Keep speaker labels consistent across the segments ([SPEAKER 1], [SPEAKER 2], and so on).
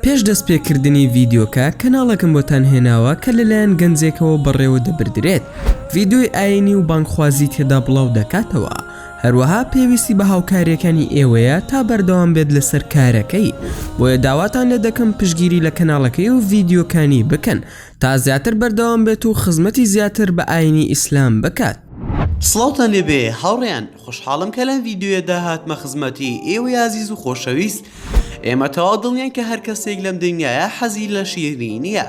[SPEAKER 1] پێش دەست پێکردنی ڤیدیۆکە کەناڵێکم بۆتان هێناوە کە لەلایەن گەنجێکەوە بەڕێوە دەبردرێت ڤیدیۆی ئاینی و بانگخوازی تێدا بڵاو دەکاتەوە هەروەها پێویستی بە هاوکاریەکانی ئێوەیە تا بەردەوام بێت لەسەر کارەکەی بۆیە داواتان لێ دەکەم پشتگیری لە کەناڵەکەی و ڤیدیۆکانی بکەن تا زیاتر بەردەوام بێت و خزمەتی زیاتر بە ئاینی ئیسلام بکات.
[SPEAKER 2] سڵاوتان لێبێ هاوڕێیان خۆشحاڵم کە لەم ڤیدیۆیەدا هاتمە خزمەتی ئێوەی ئازیز و خۆشەویست ئێمە تەواو دڵنیاین کە هەر کەسێک لەم دنیایە حەزی لە شیرینیە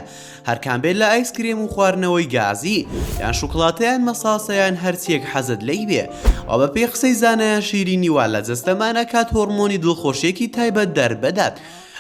[SPEAKER 2] هەرکام بێت لە ئایسکرێم و خواردنەوەی گازی یان شوکڵاتە یان مەساسە یان هەرچیەک حەزت لێی بێ وە بەپێی قسەی زانایان شیرینی وا لە جەستەمان ئەکات هۆڕمۆنی دڵخۆشیەکی تایبەت دەربدات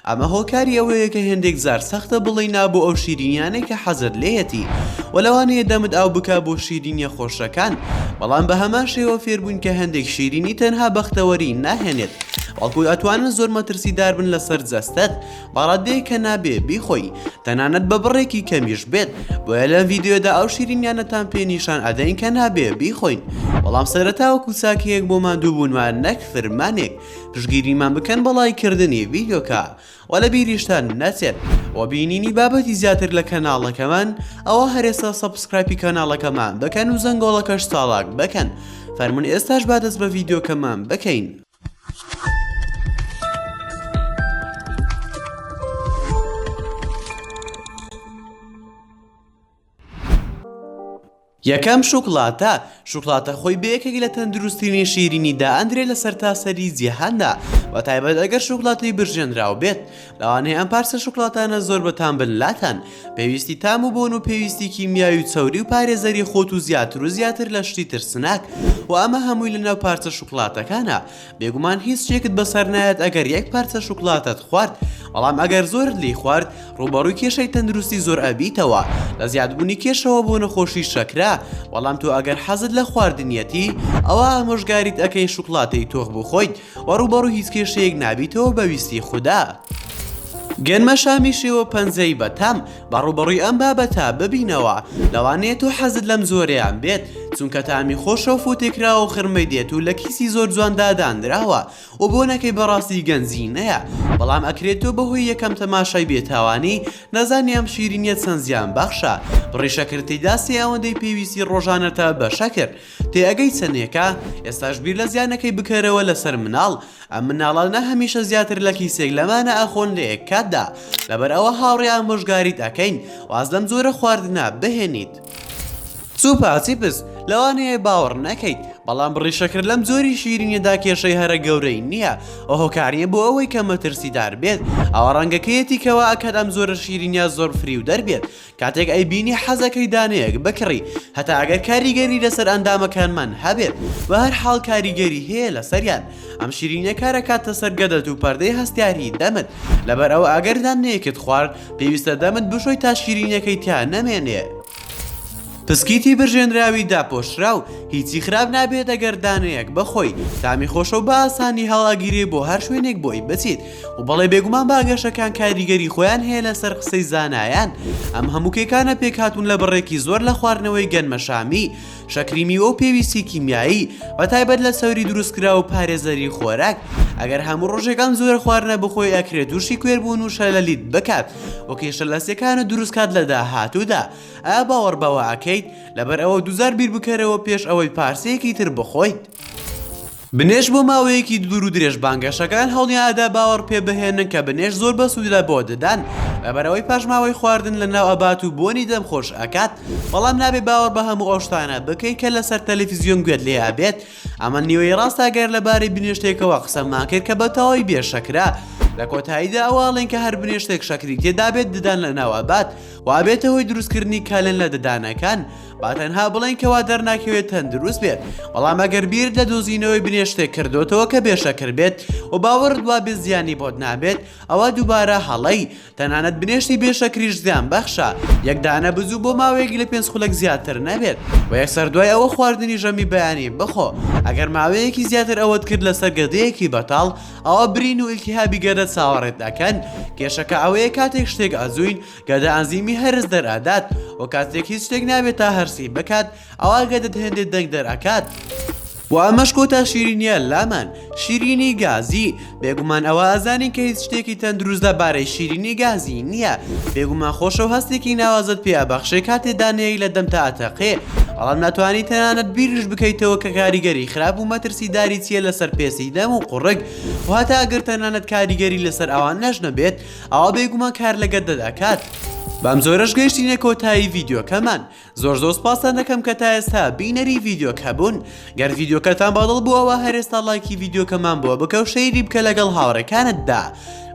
[SPEAKER 2] ئەمە هۆکاری ئەوەیە کە هێندێک جار سەختە بڵێی نا بۆ ئەو شیرینیانەی کە حەزت لێیەتی و لەوانەیە دەمت ئاو بکا بۆ شیرینیە خۆشەکان بەڵام بە هەمان شێوە فێربووین کە هەندێک شیرینی تەنها بەختەوەری ناهێنێت بەڵکو ئەتوانن زۆر مەترسیدار بن لەسەر جەستەت بە ڕادەیەک کە نابێ بیخۆی تەنانەت بە بڕێکی کەمیش بێت بۆیە لەم ڤیدیۆدا ئەو شیرینیانەتان پێ نیشان ئەدەین کە نابێ بیخۆین بەڵام سەرەتا وەکو چاکەیەک بۆ ماندووبوونمان نەک فرمانێک پشتگیریمان بکەن بە ڵایک کردنی ڤیدیۆکە وە لە بیریشتان نەچێت وە بینینی بابەتی زیاتر لە کەناڵەکەمان ئەوا هەرێستا subscribe ی کەناڵەکەمان بکەن و زەنگۆڵەکەش چاڵاک بکەن فەرموون ئێستاش با دەست بە ڤیدیۆکەمان بکەین. یەکەم شوکڵاتە، شوکڵاتە خۆی بە یەکێک لە تەندروستترین شیرینی دائەندرێت لە سەرتاسەری جیهاندا، بەتایبەت ئەگەر شوکڵاتەی برژێنراو بێت، لەوانەیە ئەم پارچە شوکڵاتانە زۆر بەتام بن لاتان، پێویستی تام و بۆن و پێویستی کیمیاوی و چەوری و پارێزەری خۆت و زیاتر و زیاتر لە شتی ترسناک و ئەمە هەمووی لەناو پارچە شوکڵاتەکانە، بێگومان هیچ شتێکت بەسەر نایەت ئەگەر یەک پارچە شوکلاتەت خوارد، بەڵام ئەگەر زۆرت لێی خوارد ڕووبەڕووی کێشەی تەندروستی زۆر ئەبیتەوە لە زیادبوونی کێشەوە بۆ نەخۆشی شەکرە، بەڵام تۆ ئەگەر حەزت لە خواردنیەتی ئەوا ئامۆژگاریت ئەکەین شوکلاتەی تۆخ بخۆیت و ڕووبەڕووی هیچ کێشەیەک نابیتەوە بە ویستی خودا. گەنمە شامی شێوە پەنجەی بەتام، با ڕووبەڕووی ئەم بابەتە ببینەوە، لەوانەیە تۆ حەزت لەم جۆرەیان بێت، چونکە تامی خۆشە و فوتێکراوە و خرمەی دێت و لە کیسی زۆر جواندا دانراوە و بۆنەکەی بەڕاستی گەنجینەیە، بەڵام ئەکرێت تۆ بەهۆی یەکەم تەماشای بێتاوانی نەزانی ئەم شیرینیە چەند زیان بەخشە، بڕی شەکر تێیدا سێ ئەوەندەی پێویستی ڕۆژانەتە بە شەکر. تێئەگەی چەندێکە؟ ئێستاش بیر لە زیانەکەی بکەرەوە لەسەر مناڵ، ئەم مناڵانە هەمیشە زیاتر لە کیسێک لەمانە ئەخۆن لە یەک کاتدا، لەبەر ئەوە هاوڕێ ئامۆژگاریت ئەکەین واز لەم جۆرە خواردنە بهێنیت. چوپا چیپس، لەوانەیە باوەڕ نەکەیت، بەڵام بڕی شەکر لەم جۆری شیرینیەدا کێشەی هەرە گەورەی نییە و هۆکار نییە بۆ ئەوەی کە مەترسیدار بێت، ئەوە ڕەنگەکەیەتی کەوا ئەکات ئەم جۆرە شیرینیە زۆر فریودەر بێت، کاتێک ئەیبینی حەزەکەی دانەیەک بکڕی هەتا ئەگەر کاریگەری لەسەر ئەندامەکانمان هەبێت بە هەر حاڵ کاریگەری هەیە لەسەریان ئەم شیرینیە کارەکاتە سەر گەدەت و پەردەی هەستیاری دەمت لەبەر ئەوە ئەگەر دانەیەکت خوارد پێویستە دەمت بشۆی تا شیرینیەکەی تیا نەمێنێ. پسکیتی برژێنراوی داپۆشراو هیچی خراپ نابێت ئەگەر دانەیەک بخۆی تامی خۆشە و بە ئاسانی هەڵئەگیرێ بۆ هەر شوێنێک بۆی بچیت و بەڵێ بێگومان باگەشەکان کاریگەری خۆیان هەیە لەسەر قسەی زانایان، ئەم هەموو کێکانە پێکهاتوون لە بڕێکی زۆر لە خواردنەوەی گەنمەشامی، شەکری میوە و پێویستی کیمیایی، بەتایبەت لە چەوری دروستکراو و پارێزەری خۆراک، ئەگەر هەموو ڕۆژێک ئەم جۆرە خواردنە بخۆی ئەکرێت تووشی کوێربوون و شەلەلیت بکات و کێشە لەسیەکانت دروستکات لە داهاتوودا، ئایا باوەڕ بەوە ئەکەیت؟ لەبەرئەوە دووجار بیربکەرەوە پێش ئەوەی پارچەیەکی تر بخۆیت. بنێشت بۆ ماوەیەکی دوور و درێژ بانگەشەکان هەوڵیان ئەدا باوەڕ پێ بهێنن کە بنێشت زۆر بەسوودە بۆ ددان لەبەرئەوەی پاشماوەی خواردن لەناو ئەبات و بۆنی دەم خۆش ئەکات بەڵام نابێ باوەڕ بە هەموو ئەو شتانە بکەیت کە لەسەر تەلەفزیۆن گوێت لێ ئەبێت ئەمە نیوەی ڕاستە گەر لەبارەی بنێشتێکەوە قسەمان کرد کە بە تەواوی بێ شەکرە لە کۆتاییدا ئەوە ئەڵێن کە هەر بنێشتێک شەکری تێدابێت ددان لەناو ئەبات و ئەبێتە هۆی دروستکردنی کالێن لە ددانەکان با تەنها بڵێین کەوا دەرناکەوێت تەندروست بێت، بەڵام ئەگەر بیرت لە دۆزینەوەی بنێشتێک کردۆتەوە کە بێ شەکر بێت و باوەڕت وابێت زیانی بۆت نابێت، ئەوا دووبارە هەڵەی، تەنانەت بنێشتی بێ شەکریش زیان بەخشە، یەک دانە بجوو بۆ ماوەیەک لە پێنج خولەک زیاتر نەبێت و یەکسەر دوای ئەوە خواردنی ژەمی بەیانی بخۆ، ئەگەر ماوەیەکی زیاتر ئەوەت کرد لەسەر گەدەیەکی بەتاڵ ئەوا برین و ئیلتیهابی گەدە چاوەڕێت ئەکەن، کێشەکە ئەوەیە کاتێک شتێک ئەجوین گەدە ئەنزیمی هەرس دەرئەدات و کاتێک هیچ شتێک نابێت تا هەرسی بکات ئەوا گەدەت هێندێ دەنگ دەرئەکات. وە ئەمەش کۆتا شیرینیە لامان، شیرینی گازی، بێگومان ئەوە ئەزانین کە هیچ شتێکی تەندروست لە بارەی شیرینی گازی نیە، بێگومان خۆشە و هەستێکی ناوازەت پێ ئەبەخشێ کاتێ دانەیەک لە دەمتا ئەتەقێ، بەڵام ناتوانی تەنانەت بیریش بکەیتەوە کە کاریگەری خراپ و مەترسیداری چیە لەسەر پێستی دەم و قوڕگ و هەتا ئەگەر تەنانەت کاریگەری لەسەر ئەوانەش نەبێت ئەوا بێگومان کار لە گەدەت ئەکات. بەم جۆرەش گەیشتینە کۆتایی ڤیدیۆکەمان. زۆر زۆر سوپاستان دەکەم کە تا ئێستا بینەری ڤیدیۆکە بوون گەر ڤیدیۆکەتان بەدڵ بوو ئەوا هەر ئێستا ڵایکی ڤیدیۆکەمان بۆ بکە و share ی بکە لەگەڵ هاوڕێکانتدا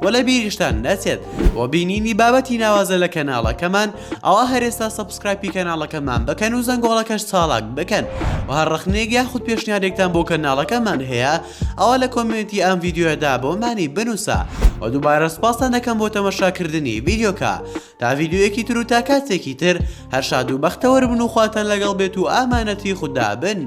[SPEAKER 2] وە لە بیریشتان نەچێت بۆ بینینی بابەتی ناوازە لە کەناڵەکەمان ئەوا هەر ئێستا subscribe ی کەناڵەکەمان بکەن و زەنگۆڵەکەش چاڵاک بکەن و هەر ڕەخنەیەک یاخود پێشنیارێکتان بۆ کەناڵەکەمان هەیە ئەوا لە comment ی ئەم ڤیدیۆیەدا بۆمانی بنووسە و دووبارە سوپاستان دەکەم بۆ تەمەشاکردنی ڤیدیۆکە تا ڤیدیۆیەکی تر و تا کاتێکی تر هەر شاد و بەختەوەر بن و خواتان لەگەڵ بێت و ئامانەتی خودا بن.